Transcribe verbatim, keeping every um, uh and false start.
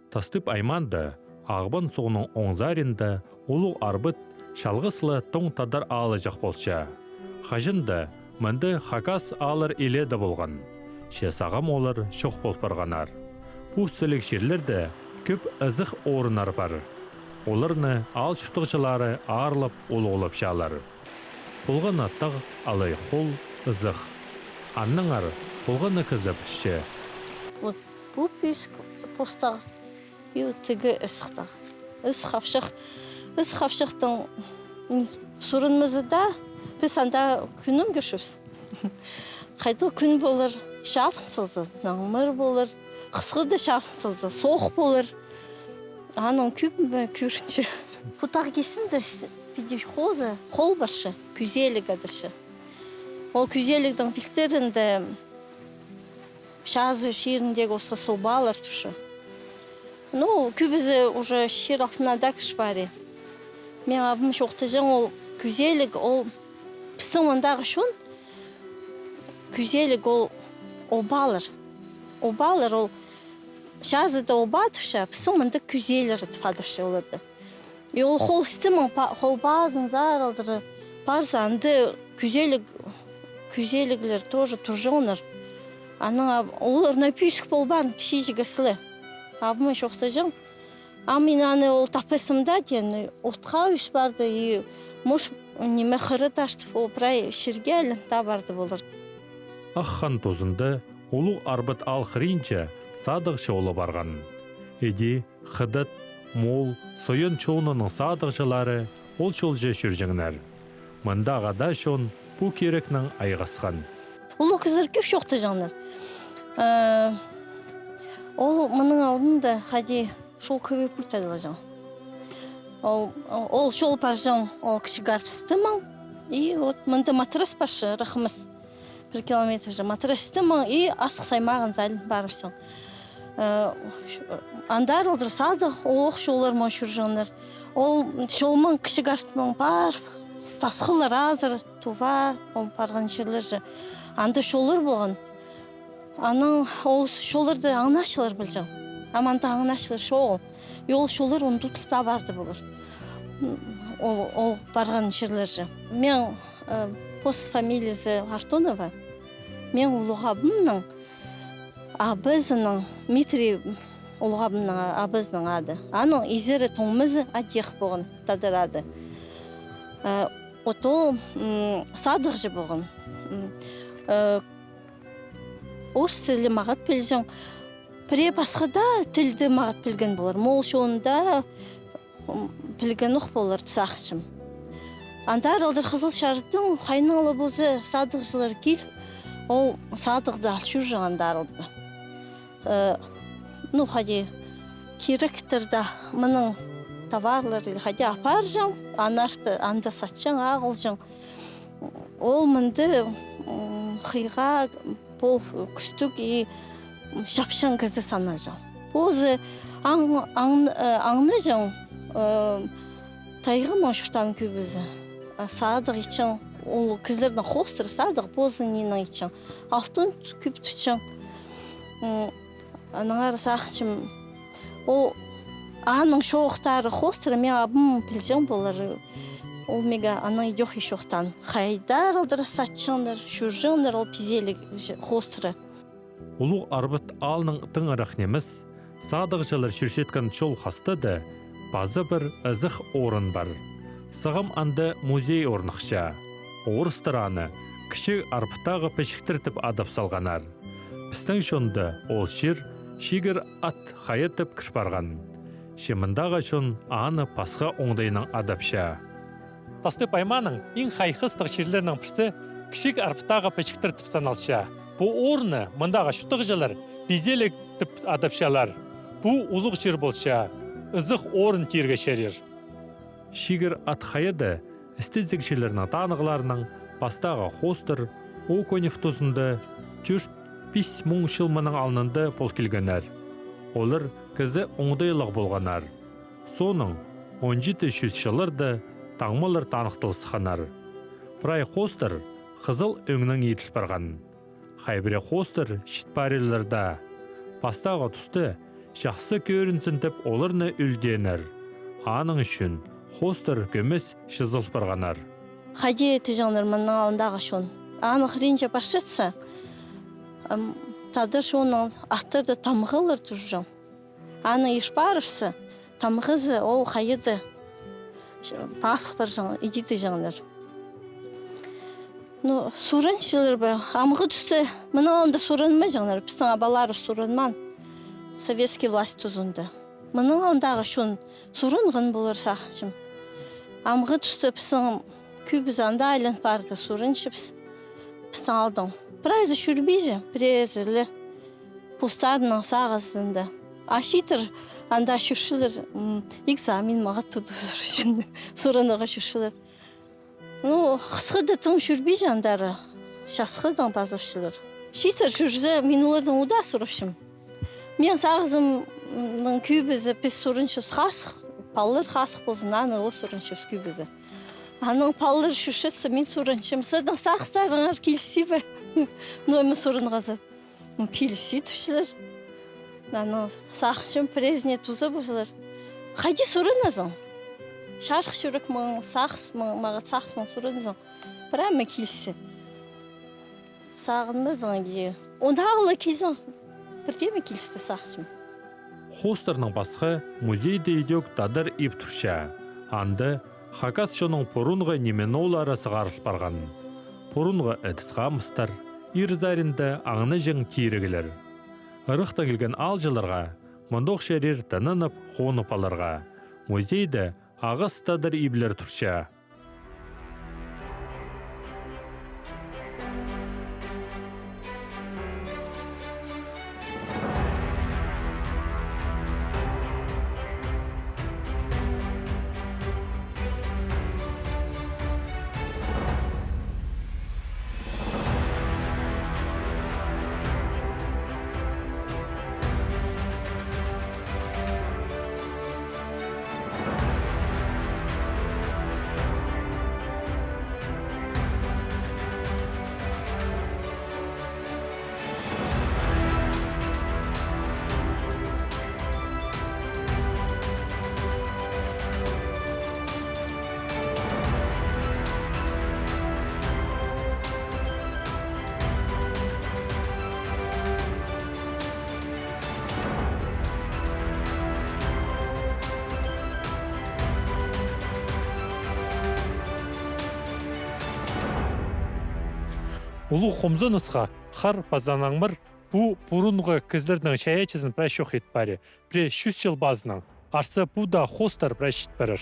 Тастып аймаанда, Ағбан суғның оң саринда, Улуғ Арбат чалғыс ла тоң тадар аалҷах полча. Хаҷан даа мында хакас ааллар илееде полған. Че сағам олар чох пол парғаннар. Пу сіліг чирлерде кӧп ызых орыннар пар. Оларны аал чуртағҷылары аарлап улуғлапчалар. Полған на тағ алай хол, ызых. Аннаңар полған на кізі пілче. Вот пу пӧзік постағ, и вот тігі ызыхтағ. Ызых апчах, ызых апчахтың, м, сурынмазы даа, піс анда кӱннең кӧрчебіс. Хайди кӱн полар, чабын салза, наңмыр полар, хысхы даа чабын салза, соох полар. Аның кӧбі кӧрінче. Пу тағ кистінде с-, піди хоза, хол парча, кӱзеліг адалча. Ол кӱзелігнің пилтірінде чазы чиріндегі осхас обалар турча. Ну, кӧбізі уже чир алтына даа кірче парир. Мин абым чоохтаҷаң, ол кӱзеліг, ол пістің мындағы чон, кӱзеліг ол обалар. Обалар ол чазыда оба турча, пістің мында кӱзелер тіп адапча оларды. И ол хол істімең па-, хол пазынзар алдыра парза, анда кӱзеліг, кӱзеліглер тоже турҷаңнар. Анаң аб-, олар на пӧзік полбаан, кічіҷек сіле. Абыма чоохтаҷаң. А мин аны ол таппассым даа, теен, отха ӧс парды, и муш, ниме, хыры тартып, ол прай чирге айлан табарды полар. Ах Хан тузында Улуғ Арбат аал хыринҷа садығҷы ола парған. Іди, хыдат, моол, соян чонының садығҷылары ол чолҷа чӧрҷеңнер. Мындағы даа чон пу кирекнең айғасхан. Улуғ кізілер кӧп чоохтаҷаңнар. Э, ол мының алдында хайди чол кӧбі пӱт адалҷаң. Ол, ол чол парҷаң, ол Кічіг Арбат істімең. И вот мында матрас парча, рахмас. Пір километр же матрас істімең, и Асхыс аймағынзар айлан парыбысчаң. Э, андар алдыра садығ, ол ох чолларнаң чӧрҷеңнер. Ол чолнаң Кічіг Арбатнаң пар, тасхыллар азыр, Тува, ол парған чирлер же. Анда чоллар полған. Анаң ол чолларды аңнаачылар пілҷең. Ам анда аңнаачылар чоғыл. И ол чоллар ундутылып таа парды полар. М, ол, ол парған чирлер же. Мин, э, пос фамилиязы Артонова. Мин улуғ абымның абазының, Митрий улуғ абымның абазының ады. Аның изері, тоңмазы Адих полған, тадар ады. Э, вот ол, м, садығҷы полған. М, э, орыс тілі мағат пілҷең. Пірее пасха даа тілді мағат пілген полар. Моол чонында, м, пілген ох полар, сағынчам. Андар алдыра Хызыл Чардың хайнаң ла полза садығҷылар киліп, ол садығды ал чӧрҷең андар алдыра. Э, ну, хайди, киректер дее, мының товарлар или хайди апарҷаң, аннаңар анда сатчаң, ағылҷаң. Ол мында, м, хыйға пол кӱстіг и чапчаң кізі саналҷаң. Позы аң-, аң-, э, аңнаҷаң, э, тайғанаң чуртаан кӧбізі. А садығ итчең, ол кізілернің хоостыра садығ, позы ниинең итчең. Алтын кӧп тутчаң. М, аннаңар сағынчам, ол аның чоохтары хоостыра, мин абым пілҷең полар. Ол мағаа анаң идӧк чоохтаан. Хайдар алдыра сатчаңнар, чӧрҷеңнер ол пизеліг хоостыра. Улуғ Арбат аалның тыңырах нимес, садығҷылар чӧрчеткен чол хастада паза пір ызых орын пар. Сағам анда музей орныхча. Орыстар аны Кічіг Арбаттағы пічіктер тіп адап салғаннар. Пістің чонда ол чир Чигір Ат Хайа тіп кір парған. Че мындағы чон аны пасха оңдайнаң адапча. Тастып аймааның иң хайхастығ чирлерінің пірсі Кічіг Арбаттағы пічіктер тіп саналча. Пу орынны мындағы чуртағҷылар пизеліг тіп адапчалар. Пу улуғ чир полча, ызых орын тирге чарир. Чигір Ат Хаяда істезігҷілернің танығларынаң пастағы хоостыр Окунев тузында тӧрт-пис муң чыл мының алнында пол килгеннер. Олар кізі оңдайлығ полғаннар. Соонаң он читі чӱс чылларда таңмалар таныхтал сыхханнар. Прай хоостыр хызыл ӧңнең иділ парған. Хай пірее хоостыр чіт парирлар даа. Пастағы туста чахсы кӧрінзін тіп оларны ӱлдееннер. Аның ӱчӱн хоостар кӧмес чызыл парғаннар. Хайди тіҷеңнер мының алнындағы чон? Аның хыринҷа парчатса, ам, тадар чонның аттарда тамғалар турҷаң. Аның ир парыбысса, тамғазы ол хайда пазыл парҷаң, иди тіҷеңнер. Ну, сурынчалар ба? Амғы туста мының алнында суранмаҷаңнар, пістің абаларыбыс суранмаан. Советский власть тузында. Мының алнындағы чон суранған полар, сағынчам. Амғы туста пістің кӧбізі анда айлан парды, суранчабыс. Пістің аалдаң прайзы чӧрбинче, пірезі ле постарының сағызында. А чииттер анда чӧрчелер, м, экзамен мағат тудызар ӱчӱн, суранарға чӧрчелер. Ну, хысхада тың чӧрбинче андар, часхыдаң пазапчалар. Чииттер чӧрзе, мин олардаң удаа сурапчам. Мин сағызымның кӧбізі, піс суранчабыс хазых, палалар хазых ползын, аны ол суранчабыс кӧбізі. Анаң палалар чӧрчетсе, мин суранчам: сірернің сағыстарыңар килісче бе? Ну, ниме суранғазар? Ну, килісче тіпчелер. Анаң сағынчам, пірезіне туза ползалар. Хайди сураназың? Чарых чӱрек маңнаң, сағыс маңнаң, мағат сағыс маңнаң суранзаң, прямо килісче. Сағынмазың, иди. Ондағ ла килзең, пірдеме киліспес, сағынчам. Хоостарнаң пасха музейде идӧк тадар иб турча. Анда хакас чонның пурунғы ниме-ноолары сығарыл парған. Пурунғы ідіс-хамыстар, ир саринда аңнаҷаң тиріглер. Ырахтаң килген аалҷыларға мындох чирде тынанып, хонып аларға музейде ағас тадар иблер турча. Улуғ хомзынысха хар паза наңмыр пу пурунғы кізілернің чайаачызын прай чох ит парир. Пірее чӱс чыл пазынаң арса пу даа хоостар прай чіт парар.